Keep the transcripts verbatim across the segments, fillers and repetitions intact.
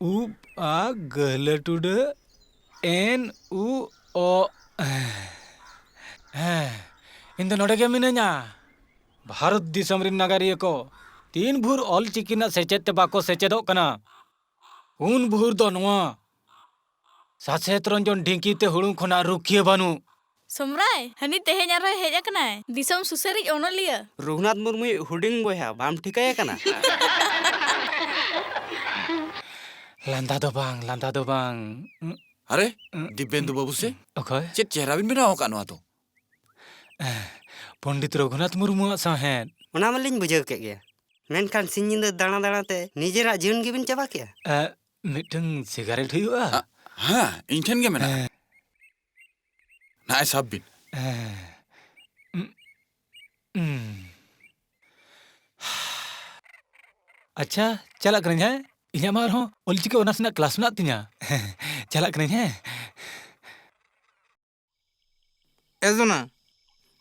ᱩᱵ ᱟ ᱜᱟᱹᱦᱞᱟᱹ ᱴᱩᱰᱟᱹ, ᱮᱱ ᱩ ᱚ᱾ ᱦᱮᱸ, ᱤᱧ ᱫᱚ ᱱᱚᱰᱮ ᱜᱮ ᱢᱤᱱᱟᱹᱧᱟ᱾ ᱵᱷᱟᱨᱚᱛ ᱫᱤᱥᱚᱢ ᱨᱤᱱ ᱱᱟᱜᱟᱨᱤᱭᱟᱹ ᱠᱚ ᱛᱤᱱ ᱵᱷᱳᱨ ᱚᱞ ᱪᱤᱠᱤ ᱨᱮᱱᱟᱜ ᱥᱮᱪᱮᱫ ᱛᱮ ᱵᱟᱠᱚ ᱥᱮᱪᱮᱫᱚᱜ ᱠᱟᱱᱟ, ᱩᱱ ᱵᱷᱳᱨ ᱫᱚ ᱱᱚᱣᱟ ᱥᱟᱥᱮᱛ ᱨᱚᱧᱡᱚᱱ ᱰᱷᱤᱝᱠᱤ ᱛᱮ ᱦᱩᱲᱩᱝ ᱠᱷᱚᱱᱟᱜ ᱨᱩᱠᱷᱤᱭᱟᱹ ᱵᱟᱹᱱᱩᱜ᱾ ᱥᱚᱢᱨᱟᱭ, ᱦᱟᱹᱱᱤ ᱛᱮᱦᱮᱧ ᱟᱨᱦᱚᱸᱭ ᱦᱮᱡ ᱟᱠᱟᱱᱟᱭ, ᱫᱤᱥᱚᱢ ᱥᱩᱥᱟᱹᱨᱤᱡ ᱚᱱᱚᱞᱤᱭᱟᱹ᱾ ᱨᱚᱜᱷᱩᱱᱟᱛᱷ ᱢᱩᱨᱢᱩᱭᱤᱡ ᱦᱩᱰᱤᱧ ᱵᱚᱭᱦᱟ, ᱵᱟᱢ ᱴᱷᱤᱠᱟᱹᱭᱮ ᱠᱟᱱᱟ? ᱞᱟᱸᱫᱟ ᱫᱚ ᱵᱟᱝ, ᱞᱟᱸᱫᱟ ᱫᱚ ᱵᱟᱝ᱾ ᱟᱨᱮ, ᱩᱸ, ᱫᱤᱵᱮᱱᱫᱩ ᱵᱟᱹᱵᱩ ᱥᱮ? ᱚᱠᱚᱭ? ᱪᱮᱫ ᱪᱮᱦᱨᱟ ᱵᱤᱱ ᱵᱮᱱᱟᱣ ᱟᱠᱟᱫ ᱱᱚᱣᱟ ᱫᱚ? ᱯᱚᱱᱰᱤᱛ ᱨᱚᱜᱷᱩᱱᱟᱛᱷ ᱢᱩᱨᱢᱩᱣᱟᱜ ᱥᱟᱶᱦᱮᱫ᱾ ᱚᱱᱟ ᱢᱟᱞᱤᱧ ᱵᱩᱡᱷᱟᱹᱣ ᱠᱮᱫ ᱜᱮᱭᱟ, ᱢᱮᱱᱠᱷᱟᱱ ᱥᱤᱧ ᱧᱤᱫᱟᱹ ᱫᱟᱬᱟ ᱫᱟᱬᱟ ᱛᱮ ᱱᱤᱡᱮᱨᱟᱜ ᱡᱤᱭᱚᱱ ᱜᱮᱵᱤᱱ ᱪᱟᱵᱟ ᱠᱮᱜᱼᱟ? ᱮ, ᱢᱤᱫᱴᱟᱝ ᱥᱤᱜᱟᱨᱮᱴ ᱦᱩᱭᱩᱜᱼᱟ? ᱟ, ᱦᱮᱸ, ᱤᱧ ᱴᱷᱮᱱ ᱜᱮ ᱢᱮᱱᱟᱜᱼᱟ᱾ ᱦᱮᱸ᱾ ᱱᱚᱜᱼᱚᱭ ᱥᱟᱵ ᱵᱤᱱ᱾ ᱦᱮᱸ᱾ ᱩᱸ, ᱩᱸ᱾ ᱟᱪᱪᱷᱟ, ᱪᱟᱞᱟᱜ ᱠᱟᱹᱱᱟᱹᱧ ᱦᱮᱸ᱾ ᱤᱧᱟᱹᱜ ᱢᱟ ᱟᱨᱦᱚᱸ ᱚᱞᱪᱤᱠᱤ ᱚᱱᱟᱨᱥ ᱨᱮᱱᱟᱜ ᱠᱞᱟᱥ ᱢᱮᱱᱟᱜ ᱛᱤᱧᱟᱹ᱾ ᱪᱟᱞᱟᱜ ᱠᱟᱹᱱᱟᱹᱧ ᱦᱮᱸ᱾ ᱮ ᱡᱚᱱᱟ,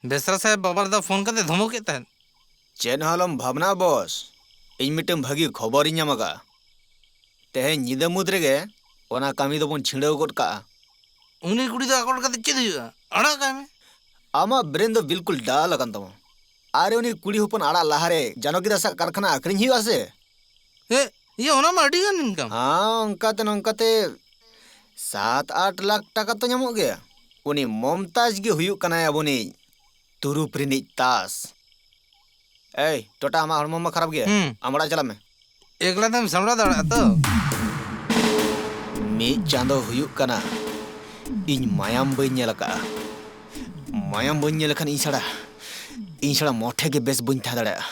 ᱵᱮᱥᱨᱟ ᱥᱟᱦᱮᱵ ᱵᱟᱵᱟ ᱫᱟᱫᱟ ᱯᱷᱳᱱ ᱠᱟᱛᱮ ᱫᱷᱚᱢᱚᱠᱮᱫ ᱛᱟᱦᱮᱸᱫ᱾ ᱪᱮᱫ ᱦᱚᱸ ᱟᱞᱚᱢ ᱵᱷᱟᱵᱽᱱᱟᱜᱼᱟ ᱵᱚᱥ, ᱤᱧ ᱢᱤᱫᱴᱟᱝ ᱵᱷᱟᱹᱜᱤ ᱠᱷᱚᱵᱚᱨᱤᱧ ᱧᱟᱢ ᱟᱠᱟᱫᱼᱟ᱾ ᱛᱮᱦᱮᱧ ᱧᱤᱫᱟᱹ ᱢᱩᱫᱽ ᱨᱮᱜᱮ ᱚᱱᱟ ᱠᱟᱹᱢᱤ ᱫᱚᱵᱚᱱ ᱪᱷᱤᱰᱟᱹᱣ ᱜᱚᱫ ᱠᱟᱜᱼᱟ᱾ ᱩᱱᱤ ᱠᱩᱲᱤ ᱫᱚ ᱟᱠᱚᱴ ᱠᱟᱛᱮ ᱪᱮᱫ ᱦᱩᱭᱩᱜᱼᱟ? ᱟᱲᱟᱜ ᱠᱟᱭ ᱢᱮ᱾ ᱟᱢᱟᱜ ᱵᱨᱮᱱ ᱫᱚ ᱵᱤᱞᱠᱩᱞ ᱰᱟᱞ ᱟᱠᱟᱱ ᱛᱟᱢᱟ᱾ ᱟᱨ ᱩᱱᱤ ᱠᱩᱲᱤ ᱦᱚᱯᱚᱱ ᱟᱲᱟᱜ ᱞᱟᱦᱟᱨᱮ ᱡᱟᱱᱚᱠᱤ ᱫᱟᱥᱟᱜ ᱠᱟᱨᱠᱷᱟᱱᱟ ᱟᱹᱠᱷᱨᱤᱧ ᱦᱩᱭᱩᱜᱼᱟ ᱥᱮ? ᱦᱮᱸ, ᱤᱭᱟᱹ, ᱚᱱᱟ ᱢᱟ ᱟᱹᱰᱤ ᱜᱟᱱ ᱤᱱᱠᱟᱢ᱾ ᱦᱮᱸ, ᱚᱱᱠᱟᱛᱮ ᱱᱚᱝᱠᱟᱛᱮ ᱥᱟᱛ ᱟᱴ ᱞᱟᱠᱷ ᱴᱟᱠᱟ ᱛᱚ ᱧᱟᱢᱚᱜ ᱜᱮᱭᱟ᱾ ᱩᱱᱤ ᱢᱚᱢᱛᱟᱡᱽ ᱜᱮ ᱦᱩᱭᱩᱜ ᱠᱟᱱᱟᱭ ᱟᱵᱚᱱᱤᱡ ᱛᱩᱨᱩᱯ ᱨᱤᱱᱤᱡ ᱛᱟᱥ᱾ ᱮᱭ ᱴᱚᱴᱟ, ᱟᱢᱟᱜ ᱦᱚᱲᱢᱚ ᱢᱟ ᱠᱷᱟᱨᱟᱯ ᱜᱮᱭᱟ᱾ ᱦᱩᱸ᱾ ᱟᱢ ᱚᱲᱟᱜ ᱪᱟᱞᱟᱜ ᱢᱮ᱾ ᱮᱠᱞᱟ ᱛᱮᱢ ᱥᱟᱢᱵᱲᱟᱣ ᱫᱟᱲᱮᱭᱟᱜᱼᱟ ᱛᱚ? ᱢᱤᱫ ᱪᱟᱸᱫᱚ ᱦᱩᱭᱩᱜ ᱠᱟᱱᱟ, ᱤᱧ ᱢᱟᱭᱟᱢ ᱵᱟᱹᱧ ᱧᱮᱞ ᱟᱠᱟᱫᱼᱟ᱾ ᱢᱟᱭᱟᱢ ᱵᱟᱹᱧ ᱧᱮᱞ ᱞᱮᱠᱷᱟᱱ ᱤᱧ ᱪᱷᱟᱲᱟ, ᱤᱧ ᱪᱷᱟᱲᱟ ᱢᱚᱴᱷᱮ ᱜᱮ ᱵᱮᱥ ᱵᱟᱹᱧ ᱛᱟᱦᱮᱸ ᱫᱟᱲᱮᱭᱟᱜᱼᱟ᱾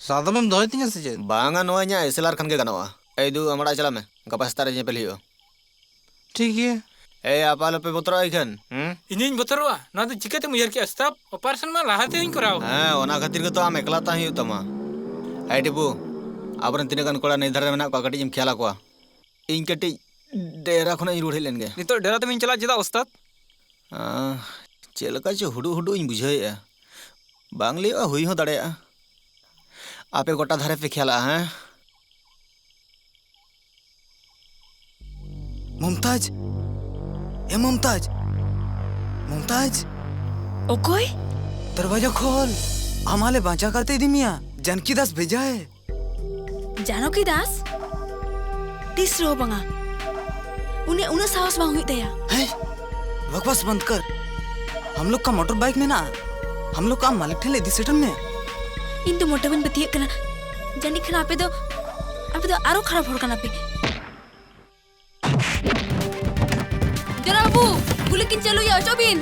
ᱥᱟᱫᱚᱢᱮᱢ ᱫᱚᱦᱚᱭ ᱛᱤᱧᱟ ᱥᱮ ᱪᱮᱫ? ᱵᱟᱝᱟ, ᱱᱚᱣᱟ ᱤᱧᱟᱹᱜ ᱮᱥᱮᱞᱟᱨ ᱠᱷᱟᱱ ᱜᱮ ᱜᱟᱱᱚᱜᱼᱟ᱾ ᱮᱭ ᱫᱩ, ᱟᱢ ᱚᱲᱟᱜ ᱪᱟᱞᱟᱜ ᱢᱮ, ᱜᱟᱯᱟ ᱥᱮᱛᱟᱜ ᱨᱮ ᱧᱮᱯᱮᱞ ᱦᱩᱭᱩᱜᱼᱟ᱾ ᱴᱷᱤᱠ ᱜᱮᱭᱟ᱾ ᱮᱭ, ᱟᱯ ᱟᱞᱚᱯᱮ ᱵᱚᱛᱚᱨᱚᱜᱼᱟ ᱮᱠᱷᱟᱱ, ᱦᱩᱸ? ᱤᱧᱤᱧ ᱵᱚᱛᱚᱨᱚᱜᱼᱟ? ᱱᱚᱣᱟ ᱫᱚ ᱪᱤᱠᱟᱹᱛᱮᱢ ᱩᱭᱦᱟᱹᱨ ᱠᱮᱜᱼᱟ, ᱥᱛᱟᱯ? ᱚᱯᱟᱨᱮᱥᱚᱱ ᱢᱟ ᱞᱟᱦᱟ ᱛᱮᱦᱚᱧ ᱠᱚᱨᱟᱣ ᱟᱠᱟᱫᱟ᱾ ᱦᱮᱸ, ᱚᱱᱟ ᱠᱷᱟᱹᱛᱤᱨ ᱜᱮᱛᱚ ᱟᱢ ᱮᱠᱞᱟ ᱛᱟᱦᱮᱸ ᱦᱩᱭᱩᱜ ᱛᱟᱢᱟ᱾ ᱮᱭ ᱴᱤᱯᱩ, ᱟᱵᱚᱨᱮᱱ ᱛᱤᱱᱟᱹᱜ ᱜᱟᱱ ᱠᱚᱲᱟ ᱱᱤᱭᱟᱹ ᱫᱷᱟᱨᱮ ᱨᱮ ᱢᱮᱱᱟᱜ ᱠᱚᱣᱟ, ᱠᱟᱹᱴᱤᱡ ᱮᱢ ᱠᱷᱮᱭᱟᱞ ᱟᱠᱚᱣᱟ᱾ ᱤᱧ ᱠᱟᱹᱴᱤᱡ ᱰᱮᱨᱟ ᱠᱷᱚᱱᱟᱜ ᱤᱧ ᱨᱩᱣᱟᱹᱲ ᱦᱮᱡ ᱞᱮᱱ ᱜᱮ᱾ ᱱᱤᱛᱚᱜ ᱰᱮᱨᱟ ᱛᱮᱵᱤᱱ ᱪᱟᱞᱟᱜ ᱪᱮᱫᱟᱜ, ᱳᱥᱛᱟᱫ? ᱟᱸ, ᱪᱮᱫ ᱞᱮᱠᱟ ᱪᱚ ᱦᱩᱰᱩᱜ ᱦᱩᱰᱩᱜ ᱤᱧ ᱵᱩᱡᱷᱟᱹᱣᱮᱫᱼᱟ᱾ ᱵᱟᱝ ᱞᱟᱹᱭᱚᱜᱼᱟ, ᱦᱩᱭ ᱦᱚᱸ ᱫᱟᱲᱮᱭᱟᱜᱼᱟ᱾ ᱟᱯᱮ ᱜᱚᱴᱟ ᱫᱷᱟᱨᱮ ᱯᱮ ᱠᱷᱮᱭᱟᱞᱟᱜᱼᱟ, ᱦᱮᱸ? ᱢᱩᱢᱛᱟᱡᱽ, ᱮ ᱢᱩᱢᱛᱟᱡᱽ, ᱢᱩᱢᱛᱟᱡᱽ᱾ ᱚᱠᱚᱭ? ᱫᱚᱨᱣᱟᱡᱟ ᱠᱷᱳᱞ᱾ ᱟᱢ ᱟᱞᱮ ᱵᱟᱧᱪᱟᱣ ᱠᱟᱛᱮ ᱤᱫᱤ ᱢᱮᱭᱟ, ᱡᱟᱱᱠᱤ ᱫᱟᱥ ᱵᱷᱮᱡᱟ ᱦᱮ᱾ ᱡᱟᱱᱚᱠᱤ ᱫᱟᱥ? ᱛᱤᱥ ᱨᱮᱦᱚᱸ ᱵᱟᱝᱟ᱾ ᱩᱱᱤ ᱩᱱᱟᱹᱜ ᱥᱟᱦᱚᱥ ᱵᱟᱝ ᱦᱩᱭᱩᱜ ᱛᱟᱭᱟ᱾ ᱦᱮᱸ, ᱵᱟᱠᱣᱟᱥ ᱵᱚᱱᱫ ᱠᱟᱨ᱾ ᱦᱟᱢ ᱞᱳᱜ ᱠᱟ ᱢᱚᱴᱚᱨ ᱵᱟᱭᱤᱠ ᱢᱮᱱᱟᱜᱼᱟ, ᱦᱟᱢ ᱞᱳᱜ ᱠᱟ ᱟᱢ ᱢᱟᱞᱤᱠ ᱴᱷᱮᱱ ᱞᱮ ᱤᱫᱤ ᱥᱮᱴᱮᱨ ᱢᱮᱭᱟ᱾ ᱤᱧ ᱫᱚ ᱢᱚᱴᱮ ᱵᱟᱹᱧ ᱯᱟᱹᱛᱭᱟᱹᱜ ᱠᱟᱱᱟ᱾ ᱡᱟᱹᱱᱤᱡ ᱠᱷᱟᱱ ᱟᱯᱮ ᱫᱚ, ᱟᱯᱮ ᱫᱚ ᱟᱨᱚ ᱠᱷᱟᱨᱟᱯ ᱦᱚᱲ ᱠᱟᱱᱟ ᱯᱮ᱾ ᱡᱚᱱᱟ ᱵᱟᱹᱵᱩ, ᱜᱩᱞᱤ ᱠᱤᱱ ᱪᱟᱹᱞᱩᱭᱟ, ᱚᱪᱚᱜ ᱵᱤᱱ᱾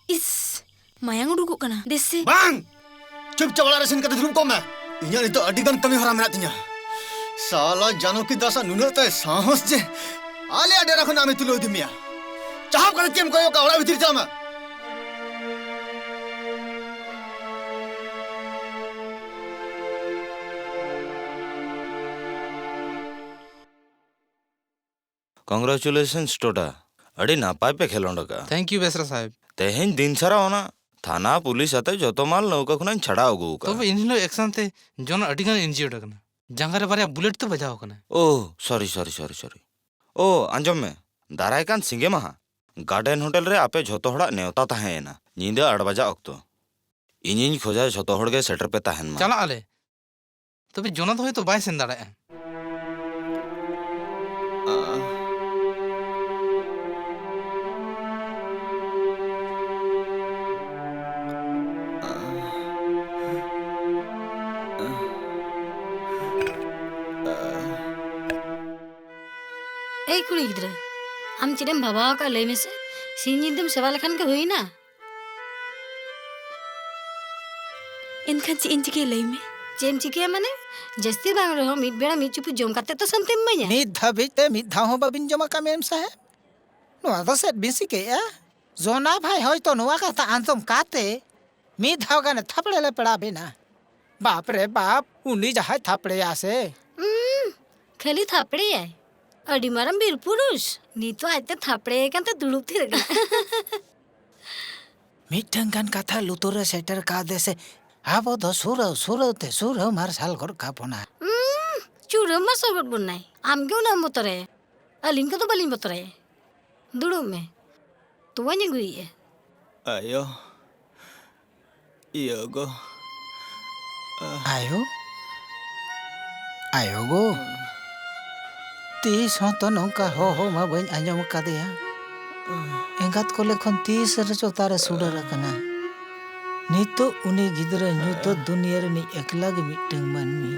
ᱤᱥ, ᱢᱟᱭᱟᱝ ᱩᱰᱩᱠᱚᱜ ᱠᱟᱱᱟ᱾ ᱫᱮᱥᱮ᱾ ᱵᱟᱝ! ᱪᱩᱯᱪᱟᱯ ᱚᱲᱟᱜ ᱨᱮ ᱥᱮᱱ ᱠᱟᱛᱮ ᱫᱩᱲᱩᱵ ᱠᱚᱜ ᱢᱮ᱾ ᱤᱧᱟᱹᱜ ᱱᱤᱛᱚᱜ ᱟᱹᱰᱤ ᱜᱟᱱ ᱠᱟᱹᱢᱤ ᱦᱚᱨᱟ ᱢᱮᱱᱟᱜ ᱛᱤᱧᱟ᱾ ᱥᱟᱞᱟ ᱡᱟᱱᱚᱠᱤ ᱫᱟᱥᱟᱜ ᱱᱩᱱᱟᱹᱜ ᱛᱟᱭ ᱥᱟᱦᱚᱥ ᱡᱮ ᱟᱞᱮᱭᱟᱜ ᱰᱮᱨᱟ ᱠᱷᱚᱱ ᱟᱢᱮ ᱛᱩᱞᱟᱹᱣ ᱤᱫᱤ ᱢᱮᱭᱟ᱾ ᱪᱟᱦᱟᱵ ᱠᱟᱛᱮ ᱪᱮᱫ ᱮᱢ ᱠᱚᱭᱚᱜ ᱠᱟᱜᱼᱟ? ᱚᱲᱟᱜ ᱵᱷᱤᱛᱤᱨ ᱪᱟᱞᱟᱜ ᱢᱮ᱾ Congratulations ᱴᱳᱰᱟ, ᱟᱹᱰᱤ ᱱᱟᱯᱟᱭ ᱯᱮ ᱠᱷᱮᱞᱳᱸᱰ ᱟᱠᱟᱫᱼᱟ᱾ Thank you ᱵᱮᱥᱨᱟ ᱥᱟᱦᱮᱵᱽ᱾ ᱛᱮᱦᱮᱧ ᱫᱤᱱ ᱥᱟᱨᱟ ᱚᱱᱟ ᱛᱷᱟᱱᱟ ᱯᱩᱞᱤᱥ ᱟᱛᱮ ᱡᱚᱛᱚ ᱢᱟᱞ ᱱᱟᱹᱣᱠᱟᱹ ᱠᱷᱚᱱᱟᱜ ᱤᱧ ᱪᱷᱟᱰᱟᱣ ᱟᱹᱜᱩ ᱟᱠᱟᱫᱼᱟ᱾ ᱛᱚᱵᱮ ᱤᱱᱦᱤᱞᱳᱜ ᱮᱠᱥᱟᱱ ᱛᱮ ᱡᱚᱱ ᱟᱹᱰᱤ ᱜᱟᱱ injured ᱟᱠᱟᱱᱟ᱾ ᱡᱟᱸᱜᱟ ᱨᱮ ᱵᱟᱨᱭᱟ ᱵᱩᱞᱮᱴ ᱛᱮ ᱵᱟᱡᱟᱣ ᱟᱠᱟᱱᱟ᱾ ᱳ, sorry, sorry, sorry, sorry. ᱳ, ᱟᱸᱡᱚᱢ ᱢᱮ, ᱫᱟᱨᱟᱭ ᱠᱟᱱ ᱥᱤᱸᱜᱮ ᱢᱟᱦᱟ ᱜᱟᱨᱰᱮᱱ ᱦᱳᱴᱮᱞ ᱨᱮ ᱟᱯᱮ ᱡᱷᱚᱛᱚ ᱦᱚᱲᱟᱜ ᱱᱮᱣᱛᱟ ᱛᱟᱦᱮᱸ ᱮᱱᱟ, ᱧᱤᱫᱟᱹ ᱟᱴ ᱵᱟᱡᱟᱜ ᱚᱠᱛᱚ᱾ ᱤᱧᱤᱧ ᱠᱷᱚᱡᱟ ᱡᱷᱚᱛᱚ ᱦᱚᱲ ᱜᱮ ᱥᱮᱴᱮᱨ ᱯᱮ ᱛᱟᱦᱮᱱ ᱢᱟ᱾ ᱪᱟᱞᱟᱜ ᱟᱞᱮ᱾ ᱛᱚᱵᱮ ᱡᱚᱱᱟ ᱫᱚ ᱦᱚᱭᱛᱳ ᱵᱟᱭ ᱥᱮᱱ ᱫᱟᱲᱮᱭᱟᱜᱼᱟ᱾ ᱮᱭ ᱠᱩᱲᱤ ᱜᱤᱫᱽᱨᱟᱹ, ᱟᱢ ᱪᱮᱫ ᱮᱢ ᱵᱷᱟᱵᱟᱣ ᱟᱠᱟᱫᱼᱟ ᱞᱟᱹᱭ ᱢᱮᱥᱮ? ᱥᱤᱧ ᱧᱤᱫᱟᱹᱢ ᱥᱮᱵᱟ ᱞᱮᱠᱷᱟᱱ ᱜᱮ ᱦᱩᱭᱱᱟ? ᱮᱱᱠᱷᱟᱱ ᱪᱮᱫ ᱤᱧ ᱪᱤᱠᱟᱹᱭᱟ, ᱞᱟᱹᱭ ᱢᱮ? ᱪᱮᱫ ᱮᱢ ᱪᱤᱠᱟᱹᱭᱟ ᱢᱟᱱᱮ? ᱡᱟᱹᱥᱛᱤ ᱵᱟᱝ ᱨᱮᱦᱚᱸ ᱢᱤᱫ ᱵᱮᱲᱟ ᱢᱤᱫ ᱪᱩᱯᱩᱫ ᱡᱚᱢ ᱠᱟᱛᱮ ᱛᱚ ᱥᱟᱱᱛᱤᱢ ᱤᱢᱟᱹᱧᱟ᱾ ᱱᱤᱛ ᱫᱷᱟᱹᱵᱤᱡ ᱛᱮ ᱢᱤᱫ ᱫᱷᱟᱣ ᱦᱚᱸ ᱵᱟᱵᱤᱱ ᱡᱚᱢ ᱟᱠᱟᱫ, ᱢᱮᱢ ᱥᱟᱦᱮᱵᱽ? ᱱᱚᱣᱟ ᱫᱚ ᱪᱮᱫ ᱵᱤᱱ ᱪᱤᱠᱟᱹᱭᱮᱫᱼᱟ? ᱡᱚᱱᱟ ᱵᱷᱟᱭ ᱦᱚᱭᱛᱚ ᱱᱚᱣᱟ ᱠᱟᱛᱷᱟ ᱟᱸᱡᱚᱢ ᱠᱟᱛᱮ ᱢᱤᱫ ᱫᱷᱟᱣ ᱜᱟᱱᱮ ᱛᱷᱟᱯᱲᱮ ᱞᱮ ᱯᱮᱲᱟ ᱵᱤᱱᱟ᱾ ᱵᱟᱯ ᱨᱮ ᱵᱟᱯ, ᱩᱱᱤ ᱡᱟᱦᱟᱸᱭ ᱛᱷᱟᱯᱲᱮᱭᱟ ᱥᱮ᱾ ᱩᱸ, ᱠᱷᱟᱹᱞᱤ ᱛᱷᱟᱯᱲᱮᱭᱟᱭ? ᱟᱹᱰᱤ ᱢᱟᱨᱟᱝ ᱵᱤᱨ ᱯᱩᱨᱩᱥ᱾ ᱱᱤᱛᱚᱜ ᱟᱡᱛᱮ ᱛᱷᱟᱯᱲᱮᱭᱟᱭ ᱠᱟᱱᱛᱮ ᱫᱩᱲᱩᱵ ᱛᱷᱤᱨ ᱟᱠᱟᱱᱟ᱾ ᱢᱤᱫᱴᱟᱝ ᱜᱟᱱ ᱠᱟᱛᱷᱟ ᱞᱩᱛᱩᱨ ᱨᱮ ᱥᱮᱴᱮᱨ ᱠᱟᱣᱫᱮ ᱥᱮ, ᱟᱵᱚ ᱫᱚ ᱥᱩᱨᱟᱹᱣ ᱥᱩᱨᱟᱹᱣ ᱛᱮ ᱥᱩᱨᱟᱹᱣ ᱢᱟᱨᱥᱟᱞ ᱜᱚᱫ ᱠᱟᱵᱚᱱᱟ᱾ ᱩᱸ, ᱪᱩᱨᱟᱹᱣ ᱢᱟᱨᱥᱟᱞ ᱜᱚᱫ ᱵᱚᱱᱟᱭ᱾ ᱟᱢᱜᱮ ᱩᱱᱟᱹᱜ ᱮᱢ ᱵᱚᱛᱚᱨᱟᱭᱟ᱾ ᱟᱹᱞᱤᱧ ᱠᱚᱫᱚ ᱵᱟᱹᱞᱤᱧ ᱵᱚᱛᱚᱨᱟᱭᱟ᱾ ᱫᱩᱲᱩᱵ ᱢᱮ᱾ ᱛᱚᱣᱟᱧ ᱟᱹᱜᱩᱭᱮᱫᱼᱟ᱾ ᱟᱭᱳ᱾ ᱤᱭᱟᱹ ᱜᱚ᱾ ᱟᱭᱳ? ᱟᱭᱳ ᱜᱚ? ᱛᱤᱥ ᱦᱚᱸ ᱛᱚ ᱱᱚᱝᱠᱟ ᱦᱚᱦᱚ ᱢᱟ ᱵᱟᱹᱧ ᱟᱸᱡᱚᱢ ᱟᱠᱟᱫᱮᱭᱟ᱾ ᱮᱸᱜᱟᱛ ᱠᱚᱞᱮ ᱠᱷᱚᱱ ᱛᱤᱥ ᱨᱮᱪᱚ ᱛᱟᱨᱮ ᱥᱩᱰᱟᱹᱨ ᱟᱠᱟᱱᱟ᱾ ᱱᱤᱛᱚᱜ ᱩᱱᱤ ᱜᱤᱫᱽᱨᱟᱹ ᱧᱩᱛᱟᱹᱛ ᱫᱩᱱᱤᱭᱟᱹ ᱨᱤᱱᱤᱡ ᱮᱠᱞᱟ ᱜᱮ ᱢᱤᱫᱴᱟᱹᱝ ᱢᱟᱹᱱᱢᱤ᱾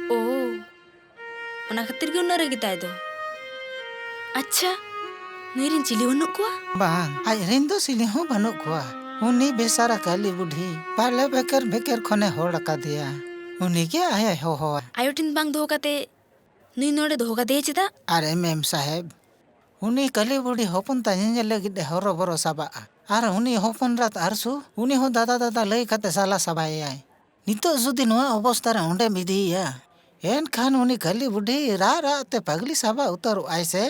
ᱳ, ᱚᱱᱟ ᱠᱷᱟᱹᱛᱤᱨ ᱜᱮ ᱩᱱᱟᱹᱜ ᱨᱟᱹᱜᱤ ᱛᱟᱭ ᱫᱚ᱾ ᱟᱪᱪᱷᱟ, ᱱᱩᱭ ᱨᱮᱱ ᱪᱤᱞᱤ ᱵᱟᱹᱱᱩᱜ ᱠᱚᱣᱟ? ᱵᱟᱝ, ᱟᱡ ᱨᱮᱱ ᱫᱚ ᱪᱤᱞᱤ ᱦᱚᱸ ᱵᱟᱹᱱᱩᱜ ᱠᱚᱣᱟ᱾ ᱩᱱᱤ ᱵᱮᱥᱟᱨᱟ ᱠᱟᱹᱞᱤ ᱵᱩᱰᱷᱤ ᱯᱟᱞᱮ ᱵᱷᱮᱠᱮᱨ ᱵᱷᱮᱠᱮᱨ ᱠᱷᱚᱱᱮ ᱦᱚᱲ ᱟᱠᱟᱫᱮᱭᱟ᱾ ᱩᱱᱤ ᱜᱮ ᱟᱭᱳᱭ ᱦᱚᱦᱚᱣᱟ᱾ ᱟᱭᱳ ᱴᱷᱮᱱ ᱵᱟᱝ ᱫᱚᱦᱚ ᱠᱟᱛᱮ ᱱᱩᱭ ᱱᱚᱰᱮ ᱫᱚᱦᱚ ᱠᱟᱫᱮᱭᱟ ᱪᱮᱫᱟᱜ? ᱟᱨᱮ ᱢᱮᱢ ᱥᱟᱦᱮᱵᱽ, ᱩᱱᱤ ᱠᱟᱹᱞᱤ ᱵᱩᱰᱷᱤ ᱦᱚᱯᱚᱱ ᱛᱟᱭ ᱧᱮᱧᱮᱞ ᱞᱟᱹᱜᱤᱫ ᱮ ᱦᱚᱨᱚᱵᱚᱨᱚ ᱪᱟᱵᱟᱜᱼᱟ᱾ ᱟᱨ ᱩᱱᱤ ᱦᱚᱯᱚᱱ ᱨᱟᱛ ᱟᱨᱥᱩ, ᱩᱱᱤ ᱦᱚᱸ ᱫᱟᱫᱟ ᱫᱟᱫᱟ ᱞᱟᱹᱭ ᱠᱟᱛᱮ ᱥᱟᱞᱟ ᱪᱟᱵᱟᱭᱮᱭᱟᱭ᱾ ᱱᱤᱛᱚᱜ ᱡᱩᱫᱤ ᱱᱚᱣᱟ ᱚᱵᱚᱥᱛᱟ ᱨᱮ ᱚᱸᱰᱮᱢ ᱤᱫᱤᱭᱮᱭᱟ, ᱮᱱᱠᱷᱟᱱ ᱩᱱᱤ ᱠᱟᱹᱞᱤ ᱵᱩᱰᱷᱤ ᱨᱟᱜ ᱨᱟᱜ ᱛᱮ ᱯᱟᱜᱽᱞᱤ ᱪᱟᱵᱟ ᱩᱛᱟᱹᱨᱚᱜ ᱟᱭ ᱥᱮ᱾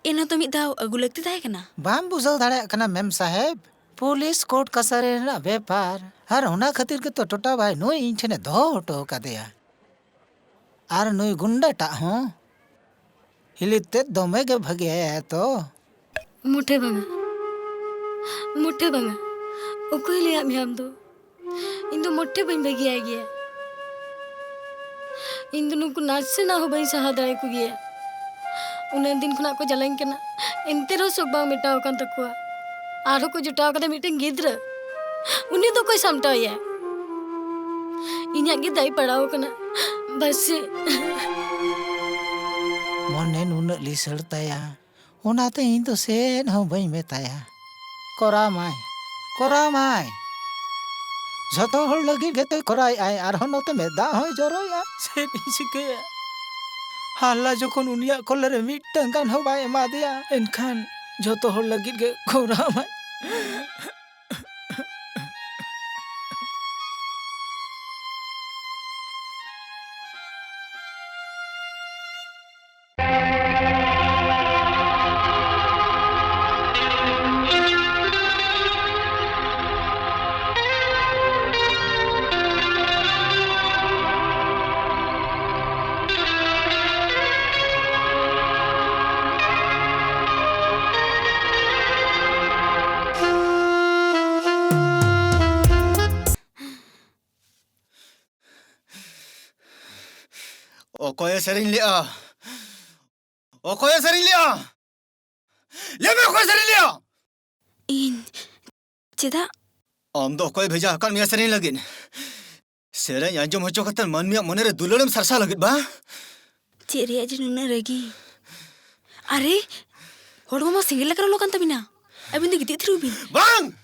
ᱮᱱᱦᱚᱸ ᱛᱚ ᱢᱤᱫ ᱫᱷᱟᱣ ᱟᱹᱜᱩ ᱞᱟᱹᱠᱛᱤ ᱛᱟᱦᱮᱸ ᱠᱟᱱᱟ᱾ ᱵᱟᱢ ᱵᱩᱡᱷᱟᱹᱣ ᱫᱟᱲᱮᱭᱟᱜ ᱠᱟᱱᱟ ᱢᱮᱢ ᱥᱟᱦᱮᱵᱽ, ᱯᱩᱞᱤᱥ ᱠᱳᱨᱴ ᱠᱟᱪᱷᱟᱨᱤ ᱨᱮᱱᱟᱜ ᱵᱮᱯᱟᱨ᱾ ᱟᱨ ᱚᱱᱟ ᱠᱷᱟᱹᱛᱤᱨ ᱜᱮᱛᱚ ᱴᱚᱴᱟ ᱵᱷᱟᱭ ᱱᱩᱭ ᱤᱧ ᱴᱷᱮᱱᱮ ᱫᱚᱦᱚ ᱦᱚᱴᱚ ᱠᱟᱫᱮᱭᱟ᱾ ᱟᱨ ᱱᱩᱭ ᱜᱩᱱᱰᱟᱹᱴᱟᱜ ᱦᱚᱸ ᱦᱤᱞᱤ ᱛᱮᱫ ᱫᱚᱢᱮ ᱜᱮ ᱵᱷᱟᱹᱜᱤᱭᱟᱭ ᱛᱚ᱾ ᱢᱩᱴᱷᱮ ᱵᱟᱝᱟ, ᱢᱩᱴᱷᱮ ᱵᱟᱝᱟ᱾ ᱚᱠᱚᱭ ᱞᱟᱹᱭᱟᱫ ᱢᱮᱭᱟ ᱟᱢ ᱫᱚ? ᱤᱧ ᱫᱚ ᱢᱩᱴᱷᱮ ᱵᱟᱹᱧ ᱵᱷᱟᱹᱜᱤᱭᱟᱭ ᱜᱮᱭᱟ᱾ ᱤᱧ ᱫᱚ ᱱᱩᱠᱩ ᱱᱟᱥᱮᱱᱟᱜ ᱦᱚᱸ ᱵᱟᱹᱧ ᱥᱟᱦᱟᱣ ᱫᱟᱲᱮᱭᱟᱠᱚ ᱜᱮᱭᱟ᱾ ᱩᱱᱟᱹᱜ ᱫᱤᱱ ᱠᱷᱚᱱᱟᱜ ᱠᱚ ᱡᱟᱞᱟᱧ ᱠᱟᱱᱟ, ᱮᱱᱛᱮ ᱨᱮᱦᱚᱸ ᱥᱚᱠ ᱵᱟᱝ ᱢᱮᱴᱟᱣ ᱟᱠᱟᱱ ᱛᱟᱠᱚᱣᱟ᱾ ᱟᱨᱦᱚᱸ ᱠᱚ ᱡᱚᱴᱟᱣ ᱠᱟᱫᱟ ᱢᱤᱫᱴᱮᱱ ᱜᱤᱫᱽᱨᱟᱹ᱾ ᱩᱱᱤ ᱫᱚ ᱚᱠᱚᱭ ᱥᱟᱢᱴᱟᱣᱮᱭᱟ? ᱤᱧᱟᱜ ᱜᱮ ᱫᱟᱭ ᱯᱟᱲᱟᱣ ᱟᱠᱟᱱᱟ᱾ ᱵᱟᱥᱮ᱾ ᱢᱚᱱᱮ ᱱᱩᱱᱟᱹᱜ ᱞᱤᱥᱟᱹᱲ ᱛᱟᱭᱟ, ᱚᱱᱟᱛᱮ ᱤᱧ ᱫᱚ ᱪᱮᱫ ᱦᱚᱸ ᱵᱟᱹᱧ ᱢᱮᱛᱟᱭᱟ᱾ ᱠᱚᱨᱟᱣ ᱢᱟᱭ, ᱠᱚᱨᱟᱣ ᱢᱟᱭ᱾ ᱡᱷᱚᱛᱚ ᱦᱚᱲ ᱞᱟᱹᱜᱤᱫ ᱜᱮᱛᱚᱭ ᱠᱚᱨᱟᱣᱮᱫᱼᱟᱭ, ᱟᱨᱦᱚᱸ ᱱᱚᱛᱮ ᱢᱮᱫ ᱫᱟᱜ ᱦᱚᱸᱭ ᱡᱚᱨᱚᱭᱮᱫᱼᱟ᱾ ᱪᱮᱫ ᱤᱧ ᱪᱤᱠᱟᱹᱭᱟ? ᱦᱟᱞᱞᱟ ᱡᱚᱠᱷᱚᱱ ᱩᱱᱤᱭᱟᱜ ᱠᱚᱞᱮ ᱨᱮ ᱢᱤᱫᱴᱟᱝ ᱜᱟᱱ ᱦᱚᱸ ᱵᱟᱭ ᱮᱢᱟᱫᱮᱭᱟ, ᱮᱱᱠᱷᱟᱱ ᱡᱷᱚᱛᱚ ᱦᱚᱲ ᱞᱟᱹᱜᱤᱫ ᱜᱮ ᱠᱚᱨᱟᱣᱟᱭ᱾ ᱚᱠᱚᱭᱮ ᱥᱮᱨᱮᱧ ᱞᱮᱜᱼᱟ? ᱚᱠᱚᱭᱮ ᱥᱮᱨᱮᱧ ᱞᱮᱜᱼᱟ? ᱞᱟᱹᱭ ᱢᱮ, ᱚᱠᱚᱭᱮ ᱥᱮᱨᱮᱧ ᱞᱮᱜᱼᱟ? ᱤᱧ᱾ ᱪᱮᱫᱟᱜ? ᱟᱢ ᱫᱚ ᱚᱠᱚᱭᱮ ᱵᱷᱮᱡᱟ ᱟᱠᱟᱫ ᱢᱮᱭᱟ ᱥᱮᱨᱮᱧ ᱞᱟᱹᱜᱤᱫ? ᱥᱮᱨᱮᱧ ᱟᱸᱡᱚᱢ ᱦᱚᱪᱚ ᱠᱟᱛᱮ ᱢᱟᱹᱱᱢᱤᱭᱟᱜ ᱢᱚᱱᱮᱨᱮ ᱫᱩᱞᱟᱹᱲᱮᱢ ᱥᱟᱨᱥᱟᱣ ᱞᱟᱹᱜᱤᱫ ᱵᱟ? ᱪᱮᱫ ᱨᱮᱭᱟᱜ ᱡᱮ ᱱᱩᱱᱟᱹᱜ ᱨᱟᱹᱜᱤ? ᱟᱨᱮ, ᱦᱚᱲᱢᱚ ᱢᱟ ᱥᱮᱸᱜᱮᱞ ᱞᱮᱠᱟ ᱞᱚᱞᱚ ᱠᱟᱱ ᱛᱟᱵᱤᱱᱟ᱾ ᱟᱹᱵᱤᱱ ᱫᱚ ᱜᱤᱛᱤᱡ ᱛᱷᱤᱨᱚᱜ ᱵᱤᱱ᱾ ᱵᱟᱝ!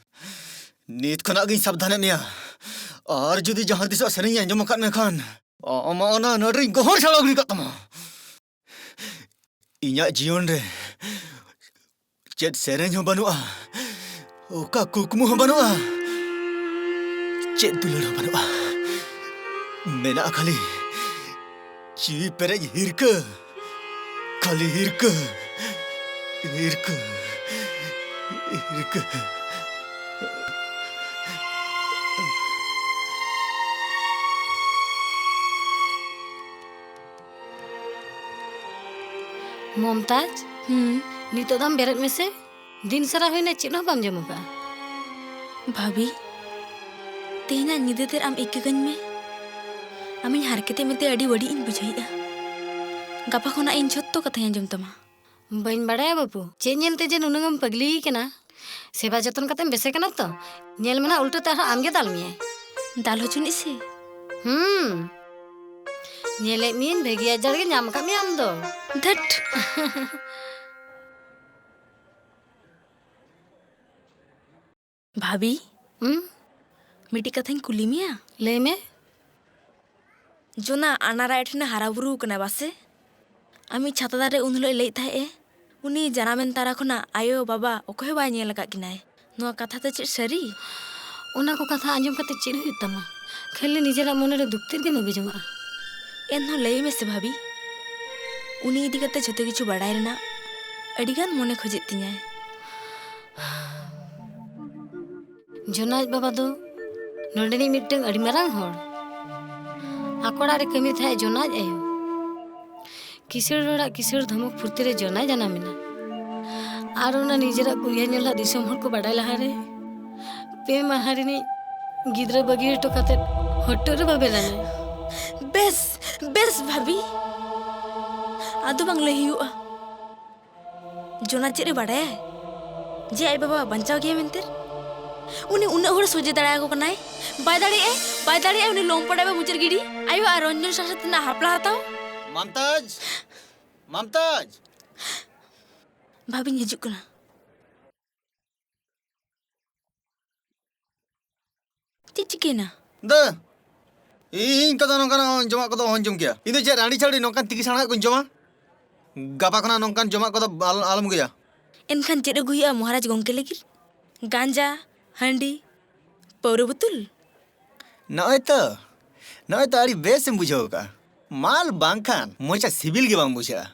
ᱱᱤᱛ ᱠᱷᱚᱱᱟᱜ ᱜᱤᱧ ᱥᱟᱵᱫᱷᱟᱱᱮᱫ ᱢᱮᱭᱟ᱾ ᱟᱨ ᱡᱩᱫᱤ ᱡᱟᱦᱟᱸ ᱛᱤᱥᱚᱜ ᱥᱮᱨᱮᱧ ᱟᱸᱡᱚᱢ ᱟᱠᱟᱫ ᱢᱮ ᱠᱷᱟᱱ, ᱟᱢᱟᱜ ᱚᱱᱟ ᱱᱟᱹᱰᱨᱤᱧ ᱜᱚᱦᱚᱲ ᱪᱷᱟᱲᱟᱣ ᱜᱤᱰᱤ ᱠᱟᱜ ᱛᱟᱢᱟ᱾ ᱤᱧᱟᱹᱜ ᱡᱤᱭᱚᱱ ᱨᱮ ᱪᱮᱫ ᱥᱮᱨᱮᱧ ᱦᱚᱸ ᱵᱟᱹᱱᱩᱜᱼᱟ, ᱚᱠᱟ ᱠᱩᱠᱢᱩ ᱦᱚᱸ ᱵᱟᱹᱱᱩᱜᱼᱟ, ᱪᱮᱫ ᱫᱩᱞᱟᱹᱲ ᱦᱚᱸ ᱵᱟᱹᱱᱩᱜᱼᱟ᱾ ᱢᱮᱱᱟᱜᱼᱟ ᱠᱷᱟᱹᱞᱤ ᱡᱤᱣᱤ ᱯᱮᱨᱮᱡ ᱦᱤᱨᱠᱟᱹ, ᱠᱷᱟᱹᱞᱤ ᱦᱤᱨᱠᱟᱹ, ᱦᱤᱨᱠᱟᱹ, ᱦᱤᱨᱠᱟᱹ᱾ ᱢᱚᱢᱛᱟᱡᱽ, ᱦᱩᱸ? ᱱᱤᱛᱚᱜ ᱫᱚᱢ ᱵᱮᱨᱮᱫ ᱢᱮᱥᱮ᱾ ᱫᱤᱱ ᱥᱟᱨᱟ ᱦᱩᱭᱱᱟ, ᱪᱮᱫ ᱦᱚᱸ ᱵᱟᱢ ᱡᱚᱢ ᱟᱠᱟᱫᱼᱟ᱾ ᱵᱷᱟᱵᱤ, ᱛᱮᱦᱮᱧᱟᱜ ᱧᱤᱫᱟᱹ ᱛᱮᱫ ᱟᱢ ᱤᱠᱟᱹ ᱠᱟᱹᱧ ᱢᱮ᱾ ᱟᱢᱤᱧ ᱦᱟᱨᱠᱮᱛᱮᱫ ᱢᱮᱛᱮ ᱟᱹᱰᱤ ᱵᱟᱹᱲᱤᱡ ᱤᱧ ᱵᱩᱡᱷᱟᱹᱣᱮᱫᱼᱟ᱾ ᱜᱟᱯᱟ ᱠᱷᱚᱱᱟᱜ ᱤᱧ ᱡᱷᱚᱛᱚ ᱠᱟᱛᱷᱟᱧ ᱟᱸᱡᱚᱢ ᱛᱟᱢᱟ᱾ ᱵᱟᱹᱧ ᱵᱟᱲᱟᱭᱟ ᱵᱟᱹᱵᱩ, ᱪᱮᱫ ᱧᱮᱞᱛᱮ ᱡᱮ ᱱᱩᱱᱟᱹᱝ ᱮᱢ ᱯᱟᱹᱜᱽᱞᱤ ᱟᱠᱟᱱᱟ? ᱥᱮᱵᱟ ᱡᱚᱛᱚᱱ ᱠᱟᱛᱮᱢ ᱵᱮᱥᱮ ᱠᱟᱱᱟ ᱛᱚ? ᱧᱮᱞ ᱢᱮ ᱱᱟᱜ, ᱩᱞᱴᱟᱹ ᱛᱮ ᱟᱨᱦᱚᱸ ᱟᱢᱜᱮ ᱫᱟᱞ ᱢᱮᱭᱟᱭ᱾ ᱫᱟᱞ ᱦᱚᱪᱚᱱᱤᱡ ᱥᱮ᱾ ᱦᱩᱸ, ᱧᱮᱞᱮᱫ ᱢᱤᱭᱟᱹᱧ ᱵᱷᱟᱹᱜᱤ ᱟᱡᱟᱨ ᱜᱮ ᱧᱟᱢ ᱟᱠᱟᱫ ᱢᱮᱭᱟ ᱟᱢ ᱫᱚ᱾ ᱫᱷᱟᱹᱴ᱾ ᱵᱷᱟᱵᱤ, ᱦᱩᱸ? ᱢᱤᱫᱴᱤᱡ ᱠᱟᱛᱷᱟᱧ ᱠᱩᱞᱤ ᱢᱮᱭᱟ᱾ ᱞᱟᱹᱭ ᱢᱮ᱾ ᱡᱚᱱᱟ ᱟᱱᱟᱨᱟᱭ ᱴᱷᱮᱱᱮ ᱦᱟᱨᱟ ᱵᱩᱨᱩ ᱟᱠᱟᱱᱟ ᱵᱟᱥᱮ? ᱟᱢᱤᱡ ᱪᱷᱟᱛᱟ ᱫᱟᱨᱮ ᱩᱱ ᱦᱤᱞᱳᱜ ᱮ ᱞᱟᱹᱭᱮᱫ ᱛᱟᱦᱮᱸᱜ ᱮ, ᱩᱱᱤ ᱡᱟᱱᱟᱢᱮᱱ ᱛᱟᱨᱟ ᱠᱷᱚᱱᱟᱜ ᱟᱭᱳ ᱵᱟᱵᱟ ᱚᱠᱚᱭ ᱦᱚᱸ ᱵᱟᱭ ᱧᱮᱞ ᱟᱠᱟᱫ ᱠᱤᱱᱟᱭ᱾ ᱱᱚᱣᱟ ᱠᱟᱛᱷᱟ ᱫᱚ ᱪᱮᱫ ᱥᱟᱹᱨᱤ? ᱚᱱᱟ ᱠᱚ ᱠᱟᱛᱷᱟ ᱟᱸᱡᱚᱢ ᱠᱟᱛᱮ ᱪᱮᱫ ᱦᱩᱭᱩᱜ ᱛᱟᱢᱟ? ᱠᱷᱟᱹᱞᱤ ᱱᱤᱡᱮᱨᱟᱜ ᱢᱚᱱᱮᱨᱮ ᱫᱩᱠ ᱛᱮᱫ ᱜᱮᱢ ᱟᱹᱜᱩ ᱡᱚᱝᱟᱜᱼᱟ᱾ ᱮᱱᱦᱚᱸ ᱞᱟᱹᱭ ᱢᱮᱥᱮ ᱵᱷᱟᱵᱤ, ᱩᱱᱤ ᱤᱫᱤ ᱠᱟᱛᱮ ᱡᱷᱚᱛᱚ ᱠᱤᱪᱷᱩ ᱵᱟᱲᱟᱭ ᱨᱮᱱᱟᱜ ᱟᱹᱰᱤᱜᱟᱱ ᱢᱚᱱᱮ ᱠᱷᱚᱡᱮᱫ ᱛᱤᱧᱟᱭ᱾ ᱡᱚᱱᱟ ᱟᱡ ᱵᱟᱵᱟ ᱫᱚ ᱱᱚᱰᱮᱱᱤᱡ ᱢᱤᱫᱴᱟᱝ ᱟᱹᱰᱤ ᱢᱟᱨᱟᱝ ᱦᱚᱲ᱾ ᱟᱠᱚ ᱚᱲᱟᱜ ᱨᱮ ᱠᱟᱹᱢᱤ ᱛᱟᱦᱮᱸᱫ ᱡᱚᱱᱟ ᱟᱡ ᱟᱭᱳ᱾ ᱠᱤᱥᱟᱹᱬ ᱦᱚᱲᱟᱜ ᱠᱤᱥᱟᱹᱬ ᱫᱷᱚᱢᱚᱠ ᱯᱷᱩᱨᱛᱤ ᱨᱮ ᱡᱚᱱᱟᱭ ᱡᱟᱱᱟᱢ ᱮᱱᱟ᱾ ᱟᱨ ᱚᱱᱟ ᱱᱤᱡᱮᱨᱟᱜ ᱠᱩᱲᱤᱭᱟᱹ ᱧᱮᱞ ᱞᱟᱹᱜᱤᱫ ᱫᱤᱥᱚᱢ ᱦᱚᱲ ᱠᱚ ᱵᱟᱰᱟᱭ ᱞᱟᱦᱟᱨᱮ ᱯᱮ ᱢᱟᱦᱟ ᱨᱤᱱᱤᱡ ᱜᱤᱫᱽᱨᱟᱹ ᱵᱟᱹᱜᱤ ᱦᱚᱴᱚ ᱠᱟᱛᱮ ᱦᱚᱴᱚᱜ ᱨᱮ ᱵᱟᱵᱮᱨ ᱟᱱᱟᱭ᱾ ᱵᱮᱥ, ᱵᱮᱥ ᱵᱷᱟᱵᱤ, ᱟᱫᱚ ᱵᱟᱝ ᱞᱟᱹᱭ ᱦᱩᱭᱩᱜᱼᱟ᱾ ᱡᱚᱱᱟ ᱪᱮᱫ ᱮ ᱵᱟᱰᱟᱭᱟ ᱡᱮ ᱟᱡ ᱵᱟᱵᱟ ᱵᱟᱧᱪᱟᱣ ᱜᱮᱭᱟ ᱢᱮᱱᱛᱮ? ᱩᱱᱤ ᱩᱱᱟᱹᱜ ᱦᱚᱲ ᱥᱚᱡᱷᱮ ᱫᱟᱲᱮᱭᱟᱠᱚ ᱠᱟᱱᱟᱭ? ᱵᱟᱭ ᱫᱟᱲᱮᱭᱟᱜᱼᱟᱭ, ᱵᱟᱭ ᱫᱟᱲᱮᱭᱟᱜᱼᱟᱭ ᱩᱱᱤ ᱞᱚᱢᱯᱚᱲ ᱟᱭ ᱵᱟ ᱢᱩᱪᱟᱹᱫ ᱜᱤᱰᱤ᱾ ᱟᱭᱳ ᱟᱨ ᱨᱚᱧᱡᱚᱱ ᱥᱟᱶ ᱥᱟᱶᱛᱮ ᱨᱮᱱᱟᱜ ᱦᱟᱯᱞᱟ ᱦᱟᱛᱟᱣ᱾ ᱢᱟᱢᱛᱟᱡᱽ! ᱢᱟᱢᱛᱟᱡᱽ! ᱵᱷᱟᱵᱤᱧ ᱦᱤᱡᱩᱜ ᱠᱟᱱᱟ᱾ ᱪᱮᱫ ᱪᱤᱠᱟᱹᱭᱮᱱᱟ? ᱫᱟᱹ, ᱤᱧ ᱠᱚᱫᱚ ᱱᱚᱝᱠᱟᱱᱟᱜ ᱡᱚᱢᱟᱜ ᱠᱚᱫᱚ ᱚᱦᱚᱧ ᱡᱚᱢ ᱠᱮᱭᱟ᱾ ᱤᱧ ᱫᱚ ᱪᱮᱫ ᱨᱟᱺᱰᱤ ᱪᱷᱟᱹᱣᱲᱤ ᱱᱚᱝᱠᱟᱱ ᱛᱤᱠᱤ ᱥᱟᱬᱟᱜ ᱠᱚᱧ ᱡᱚᱢᱟ? ᱜᱟᱯᱟ ᱠᱷᱚᱱᱟᱜ ᱱᱚᱝᱠᱟᱱ ᱡᱚᱢᱟᱜ ᱠᱚᱫᱚ ᱟᱞ-, ᱟᱞᱚᱢ ᱟᱹᱜᱩᱭᱟ᱾ ᱮᱱᱠᱷᱟᱱ ᱪᱮᱫ ᱟᱹᱜᱩ ᱦᱩᱭᱩᱜᱼᱟ ᱢᱚᱦᱟᱨᱟᱡᱽ ᱜᱚᱢᱠᱮ ᱞᱟᱹᱜᱤᱫ? ᱜᱟᱸᱡᱟ, ᱦᱟᱺᱰᱤ, ᱯᱟᱹᱣᱨᱟᱹ ᱵᱳᱛᱚᱞ? ᱱᱚᱜᱼᱚᱭ ᱛᱚ, ᱱᱚᱜᱼᱚᱭ ᱛᱚ ᱟᱹᱰᱤ ᱵᱮᱥ ᱮᱢ ᱵᱩᱡᱷᱟᱹᱣ ᱠᱟᱜᱼᱟ᱾ ᱢᱟᱞ ᱵᱟᱝᱠᱷᱟᱱ ᱢᱚᱪᱟ ᱥᱤᱵᱤᱞ ᱜᱮ ᱵᱟᱝ ᱵᱩᱡᱷᱟᱹᱜᱼᱟ᱾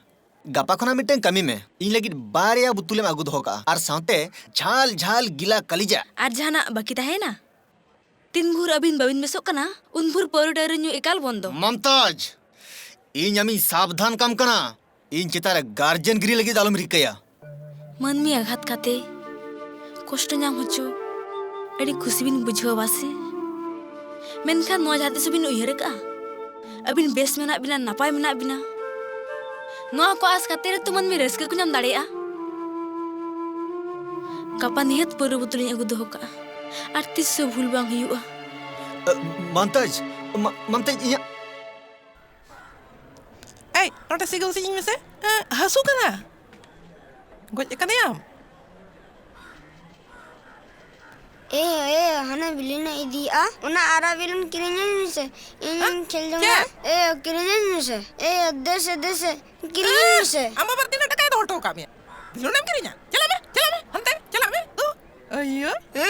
ᱜᱟᱯᱟ ᱠᱷᱚᱱᱟᱜ ᱢᱤᱫᱴᱟᱝ ᱠᱟᱹᱢᱤ ᱢᱮ, ᱤᱧ ᱞᱟᱹᱜᱤᱫ ᱵᱟᱨᱭᱟ ᱵᱩᱛᱩᱞᱮᱢ ᱟᱹᱜᱩ ᱫᱚᱦᱚ ᱠᱟᱜᱼᱟ, ᱟᱨ ᱥᱟᱶᱛᱮ ᱡᱷᱟᱞ ᱡᱷᱟᱞ ᱜᱤᱞᱟ ᱠᱟᱞᱤᱡᱟ᱾ ᱟᱨ ᱡᱟᱦᱟᱱᱟᱜ ᱵᱟᱹᱠᱤ ᱛᱟᱦᱮᱸᱭᱮᱱᱟ? ᱛᱤᱱ ᱵᱷᱳᱨ ᱟᱹᱵᱤᱱ ᱵᱟᱹᱵᱤᱱ ᱵᱮᱥᱚᱜ ᱠᱟᱱᱟ, ᱩᱱ ᱵᱷᱳᱨ ᱯᱟᱹᱣᱨᱟᱹ ᱴᱟᱹᱣᱨᱟᱹ ᱧᱩ ᱮᱠᱟᱞ ᱵᱚᱱᱫᱚ᱾ ᱢᱚᱢᱛᱟᱡᱽ, ᱤᱧ ᱟᱢᱤᱧ ᱥᱟᱵᱫᱷᱟᱱ ᱠᱟᱢ ᱠᱟᱱᱟ, ᱤᱧ ᱪᱮᱛᱟᱱ ᱨᱮ ᱜᱟᱨᱡᱮᱱ ᱜᱤᱨᱤ ᱞᱟᱹᱜᱤᱫ ᱟᱞᱚᱢ ᱨᱤᱠᱟᱹᱭᱟ᱾ ᱢᱟᱹᱱᱢᱤ ᱟᱜᱷᱟᱛ ᱠᱟᱛᱮ ᱠᱚᱥᱴᱚ ᱧᱟᱢ ᱦᱚᱪᱚ ᱟᱹᱰᱤ ᱠᱩᱥᱤ ᱵᱤᱱ ᱵᱩᱡᱷᱟᱹᱣᱟ ᱵᱟᱥᱮ? ᱢᱮᱱᱠᱷᱟᱱ ᱱᱚᱣᱟ ᱡᱟᱦᱟᱸ ᱛᱤᱥ ᱵᱤᱱ ᱩᱭᱦᱟᱹᱨ ᱟᱠᱟᱜᱼᱟ? ᱟᱹᱵᱤᱱ ᱵᱮᱥ ᱢᱮᱱᱟᱜ ᱵᱤᱱᱟ, ᱱᱟᱯᱟᱭ ᱢᱮᱱᱟᱜ ᱵᱤᱱᱟ, ᱱᱚᱣᱟ ᱠᱚ ᱟᱸᱥ ᱠᱟᱛᱮ ᱨᱮᱛᱚ ᱢᱟᱹᱱᱢᱤ ᱨᱟᱹᱥᱠᱟᱹ ᱠᱚ ᱧᱟᱢ ᱫᱟᱲᱮᱭᱟᱜᱼᱟ᱾ ᱜᱟᱯᱟ ᱱᱤᱦᱟᱹᱛ ᱯᱟᱹᱣᱨᱟᱹ ᱵᱳᱛᱚᱞᱤᱧ ᱟᱹᱜᱩ ᱫᱚᱦᱚ ᱠᱟᱜᱼᱟ, ᱟᱨ ᱛᱤᱥ ᱦᱚᱸ ᱵᱷᱩᱞ ᱵᱟᱝ ᱦᱩᱭᱩᱜᱼᱟ᱾ ᱟᱹ, ᱢᱟᱢᱛᱟᱡᱽ, ᱢᱟ-, ᱢᱟᱢᱛᱟᱡᱽ, ᱤᱧᱟᱹᱜ ᱮᱭ, ᱱᱚᱰᱮ ᱥᱤᱜᱤᱞ ᱥᱤᱧ ᱢᱮᱥᱮ᱾ ᱦᱮᱸ, ᱦᱟᱹᱥᱩ ᱠᱟᱱᱟ᱾ ᱜᱚᱡ ᱟᱠᱟᱫᱮᱭᱟᱢ? ᱮ, ᱮ, ᱦᱟᱱᱮ ᱵᱤᱞᱚᱱᱮ ᱤᱫᱤᱭᱮᱜᱼᱟ, ᱚᱱᱟ ᱟᱨᱟᱜ ᱵᱤᱞᱚᱱ ᱠᱤᱨᱤᱧᱟᱹᱧ ᱢᱮᱥᱮ, ᱤᱧᱤᱧ ᱦᱮᱸ? ᱠᱷᱮᱞ ᱡᱚᱝᱟ᱾ ᱪᱮᱫ? ᱮ, ᱠᱤᱨᱤᱧᱟᱹᱧ ᱢᱮᱥᱮ, ᱮ, ᱫᱮᱥᱮ, ᱫᱮᱥᱮ, ᱠᱤᱨᱤᱧᱟᱹᱧ ᱢᱮᱥᱮ᱾ ᱟᱢ ᱵᱟᱵᱟ ᱛᱤᱱᱟᱹᱜ ᱴᱟᱠᱟᱭ ᱫᱚᱦᱚ ᱦᱚᱴᱚ ᱟᱠᱟᱫ ᱢᱮᱭᱟ? ᱵᱤᱞᱚᱱᱮᱢ ᱠᱤᱨᱤᱧᱟ? ᱪᱟᱞᱟᱜ ᱢᱮ, ᱪᱟᱞᱟᱜ ᱢᱮ, ᱦᱟᱱᱛᱮ ᱪᱟᱞᱟᱜ ᱢᱮ᱾ ᱩ, ᱟᱭᱳ᱾ ᱮ,